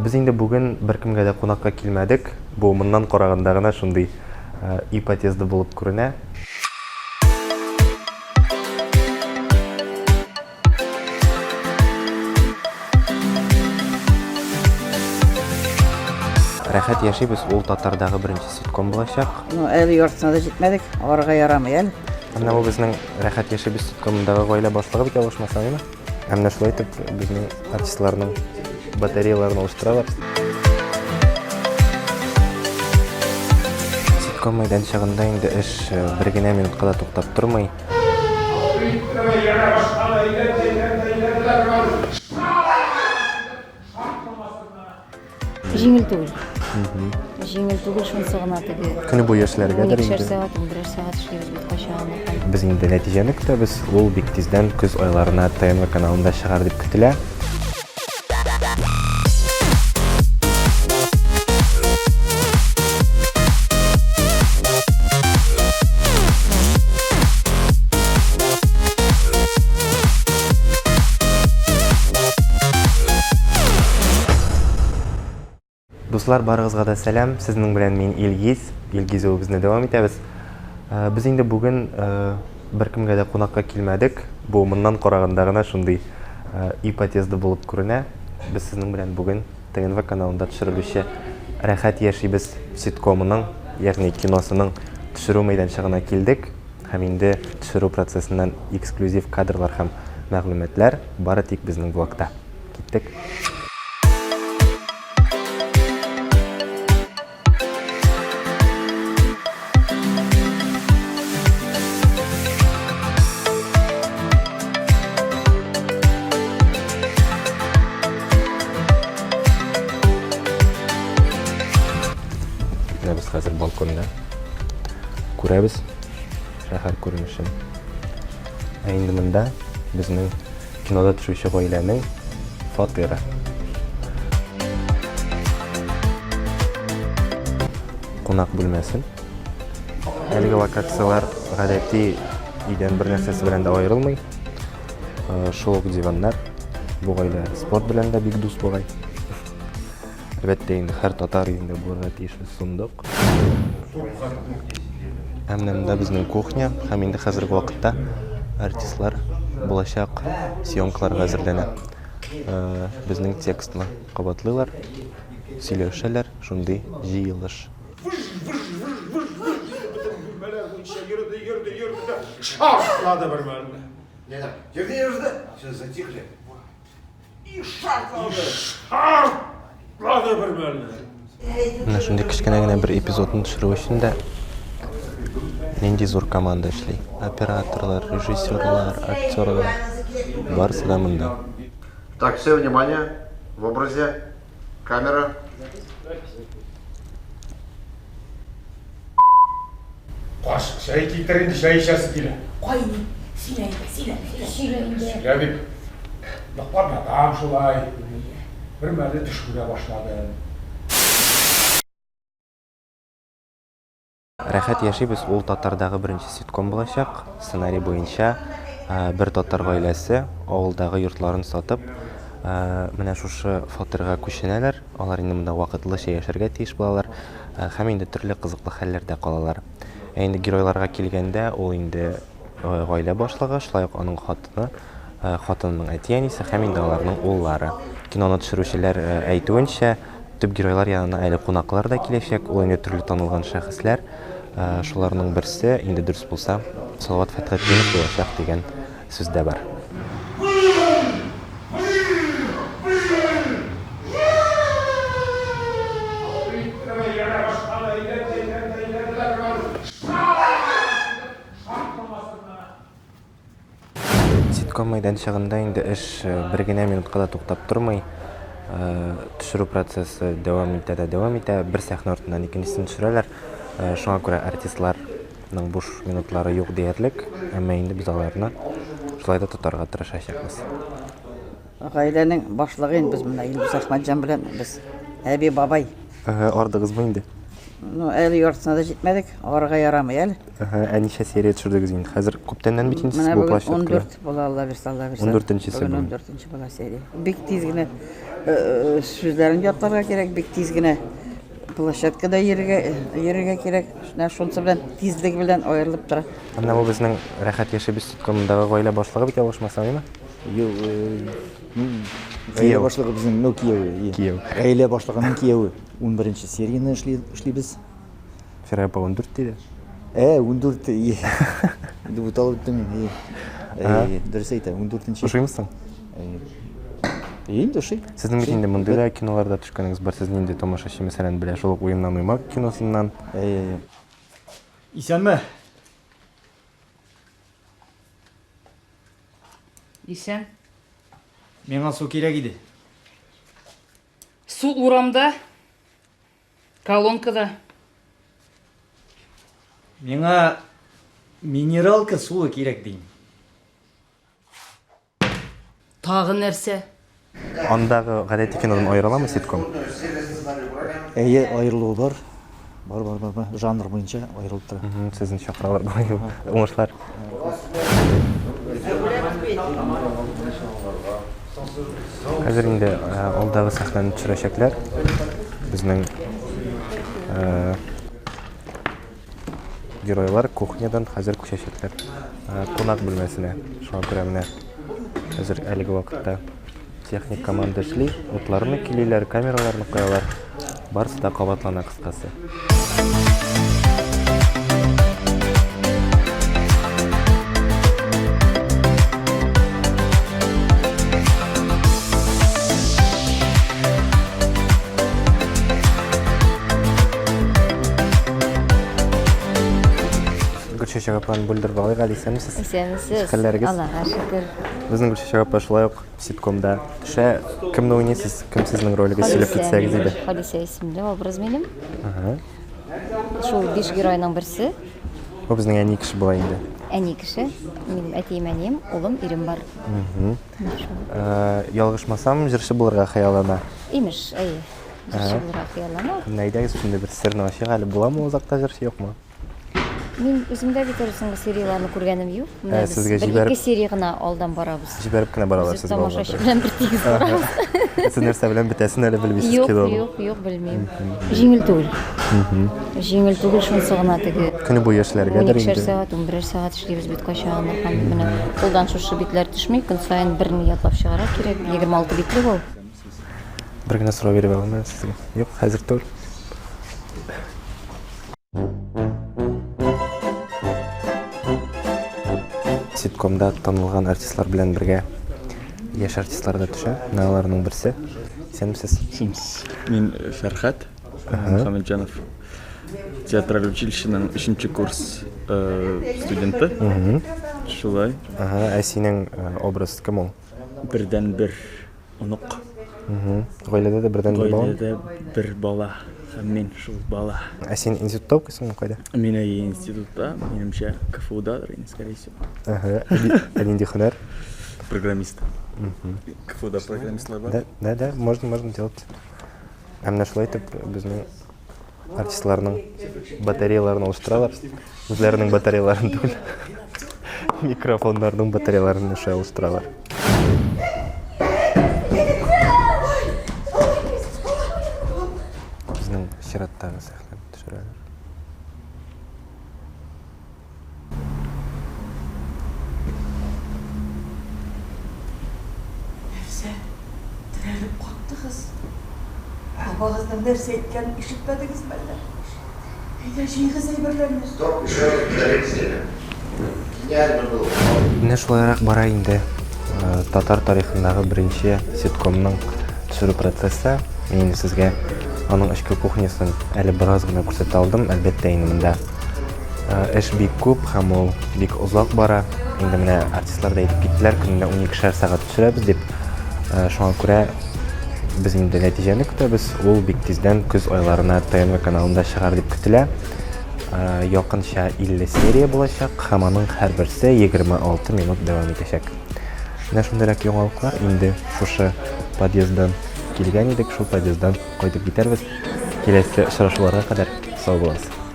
Без инде бүген беркемгә дә кунакка килмәдек. Бу моннан караганда гына шундый өй подъезды булып күренә. Рәхәт яшибез, ул татардагы беренче ситком булачак. Ну, әле яртысына да җитмәдек, аларга ярамый әле. Менә бу безнең Рәхәт яшибез ситкомындагы гаилә башлыгы бит ялгышмасам, әйеме? Ә менә шулай итеп безнең артистларның батареяларын алыштыралар. Ситком мәйданчыгында инде эш э, бер генә минутка да туктап тормый. Җиңел түгел. Җиңел түгел шунысы гына теге. Көне буе эшләргәдер инде. 12 сәгать, 11 сәгать эшлибез бит кайчагында. Без инде нәтиҗәне көтәбез. Ул бик тиздән көз айларына ТНВ каналында чыгар дип көтелә. Дуслар, барыгызга да сәлам. Сезнең белән мин Илгиз. Илгизүебезне дәвам итәбез. Э, без инде бүген э, беркемгә дә кунакка килмәдек. Бу моннан караганда гына шундый э, өй подъезды булып күренә. Без сезнең белән бүген ТНВ каналында төшерелүче Рәхәт яшибез ситкомының, ягъни киносының төшерү мәйданчыгына килдек. Һәм инде төшерү процессыннан эксклюзив кадрлар һәм мәгълүматлар бары тик безнең блогта. Киттек. Менә без хәзер балконда күрәбез шәһәр күренешен. Ә инде монда безнең кинода төшүче гаиләнең фатиры. Кунак бүлмәсе. Әлеге локацияләр гадәти өйдән бер нәрсәсе белән дә аерылмый. Э, шул ук диваннар. Бу гаилә спорт белән дә бик дус бугай. Әлбәттә инде һәр татар өендә булырга тиешле сундук. Ә менә монда безнең кухня һәм инде хәзерге вакытта артистлар булачак съемкаларга әзерләнә. Э, безнең текстны кабатлыйлар, сөйләшәләр, шундый җыелыш. Шартлады бер мәлне. Йөрде, йөрде. Все, затихли. И шартлады. Шартлады бер мәлне. Менә шундый кечкенә генә бер эпизодны төшерү өчен дә нинди зур команда эшли. Операторлар, режиссерлар, актерлар. Барысы да монда. Так, все, внимание. В образе. Камера. Каш, чәй китер инде, чәй эчәсе килә. Кайный. Сөйлә инде, сөйлә, сөйлә. Сөйлә инде. Сөйлә дип. Йоклап ятам шулай. Бер мәлне төш күрә башладым. Рәхәт яшибез ул татардагы беренче ситком булачак. Сценарий буенча бер татар гаиләсе авылдагы йортларын сатып, менә шушы фатирга күченәләр. Алар инде монда вакытлыча яшәргә тиеш булалар һәм инде төрле кызыклы хәлләрдә калалар. Ә инде геройларга килгәндә, ул инде гаилә башлыгы, шулай ук аның хатыны, хатынының әти-әнисе һәм инде аларның уллары. Киноны төшерүчеләр әйтүенчә, төп геройлар янына әле кунаклар да киләчәк, ул инде төрле танылган шәхесләр. Шуларның берсе, инде дөрес булса, Салават Фәтхетдинов булачак дигән сүз дә бар. Ситком мәйданчыгында инде эш э, бер генә минутка да туктап тормый. Э, төшерү процессы дәвам итә дә дәвам итә. Бер сәхнә артыннан икенчесен төшерәләр. Э, шуңа күрә артистларның буш минутлары юк диярлек. Әмма инде без аларны шулай да тотарга тырышачакбыз. Гаиләнең башлыгы инде без менә Илдус Әхмәтҗан белән без әби бабай. Ардыгызмы инде? Ну, әле яртысына да җитмәдек. Арыга ярамый әле. Әһә, ә ничә серия төшердегез инде? Хәзер күптәннән бит инде сез Менә бу бүген площадкада. 14 була, Алла бирсә, Алла бирсә. 14-нчесе Бүген бүген. 14 була серия. Бик тиз генә э, э, сүзләрен ятларга кирәк, бик тиз генә площадкада йөрергә, йөрергә кирәк. Менә шунысы белән тизлеге белән аерылып тора. Менә бу безнең Рәхәт яшибез ситкомындагы гаилә башлыгы бит ялгышмасам, әйеме? Юк, ну, гаилә башлыгы безнең, ну, кияве. Кияү. Гаилә башлыгының кияве. 11 серияне эшли, эшлибез. Фирая апа 14 диде. Ә, 14, ие. Инде буталып беттем мин, ие. Әйе, дөрес әйтә, 14-нче. Ошыймы соң? Әйе. Инде ошый. Сезнең бит инде мондый да киноларда төшкәнегез бар. Сез нинди тамашачы, мәсәлән, белә шул ук Уеннан уймак киносыннан. Әйе, әйе. Исәнме? Исән. Миңа су кирәк иде. Су урамда, колонкада. Миңа минералка суы кирәк дим. Тагы нәрсә? Андагы гадәти кинодан аерыламы ситком? Әйе, аерылуы бар. Бар, бар, бар, бар. Жанр буенча аерылып тора. Сезне чакыралар болай. Уңышлар. Хәзер инде алдагы сәхнәне төшерәчәкләр. Безнең геройлар кухнядан хәзер күчәчәкләр кунак бүлмәсенә. Шуңа күрә менә хәзер әлеге вакытта техник команда эшли, утларны көйлиләр, камераларны куялар. Барысы да кабатлана кыскасы. Гөлчәчәк апаны бүлдереп алыйк әле, исәнмесез? Исәнмесез. Хәлләрегез? Аллага шөкер. Безнең Гөлчәчәк апа шулай ук ситкомда төшә. Кемне уйныйсыз? Кем сезнең ролегез? Сөйләп китсәгез иде. Халисә исемле образ минем. Шул биш геройның берсе. Бу безнең әни кеше була инде. Әни кеше. Минем әтием, әнием, улым, ирем бар. Э, ялгышмасам, җырчы булырга хыяллана. Имеш, әйе. Җырчы булырга хыяллана. Менә әйдәгез, шундый бер серне ачыйк әле. Буламы озакта җырчы, юкмы? Мин үзем дә бит әле соңгы серияләрне күргәнем юк. Менә Ә, без сезгә бер җибәреп- ике серия гына алдан барабыз. Җибәреп кенә баралар Без сезгә алдан тамашачы торып. белән бер тигез барабыз. Сез нәрсә белән бетәсен әле белмисез Юк, киноның. юк, юк, белмим. Җиңел түгел. Җиңел түгел шунысы гына теге. Көне буе эшләргәдер 12-шәр инде. сәгать, 11 сәгать эшлибез бит кайчагында һәм менә кулдан шушы битләр төшми, көн саен берне ятлап чыгарга кирәк. 26 битлек ул. Бер генә сорау биреп алам әле сезгә. Юк, хәзер түгел. Ситкомда танылган артистлар белән бергә яшь артистлар да төшә. Менә аларның берсе. Исәнмесез. Исәнмесез. Мин Фәрхәт Мөхәммәтҗанов. Театраль училищеның өченче курс студенты. Шулай. Ага, ә синең образ кем ул? Бердәнбер Онык. Гаиләдә дә бердәнбер бала? Гаиләдә бер бала. Һәм мин шул бала. Ә син институтта укыйсыңмы кайда? Мин әйе институтта, минемчә, КФУдадыр инде, скорее всего. Әһә. Ә нинди һөнәр? Программист. КФУда программистлар бар. Да, да, да, можно, можно делать. Ә менә шулай итеп безнең артистларның батареяларын алыштыралар. Үзләренең батареяларын түгел. Микрофоннарның батареяларын шулай алыштыралар. Безнең чираттагы сәхнәне төшерәләр. Нәрсә? Терәлеп каттыгыз? Бабагызның нәрсә әйткәнен ишетмәдегезме әллә? Әйдә, җыегыз әйберләрне. Стоп, еще раз повторите себе. Гениально было. Менә шулайрак бара инде э, татар тарихындагы беренче ситкомның төшерү процессы. Мин инде сезгә аның эчке кухнясын әле бераз гына күрсәтә алдым. Әлбәттә, инде монда э, эш бик күп һәм ул бик озак бара. Инде менә артистлар да әйтеп киттеләр, көненә 12 сәгать төшерәбез дип. Э, шуңа күрә без инде нәтиҗәне көтәбез. Ул бик тиздән көз айларына ТНВ каналында чыгар дип көтелә. Э, якынча 50 серия булачак һәм аның һәрберсе 26 минут дәвам итәчәк. Менә шундыйрак яңалыклар инде шушы подъезддан килгән идек, шул подъезддан кайтып китәрбез. Киләсе очрашуларга кадәр. Сау буласыз.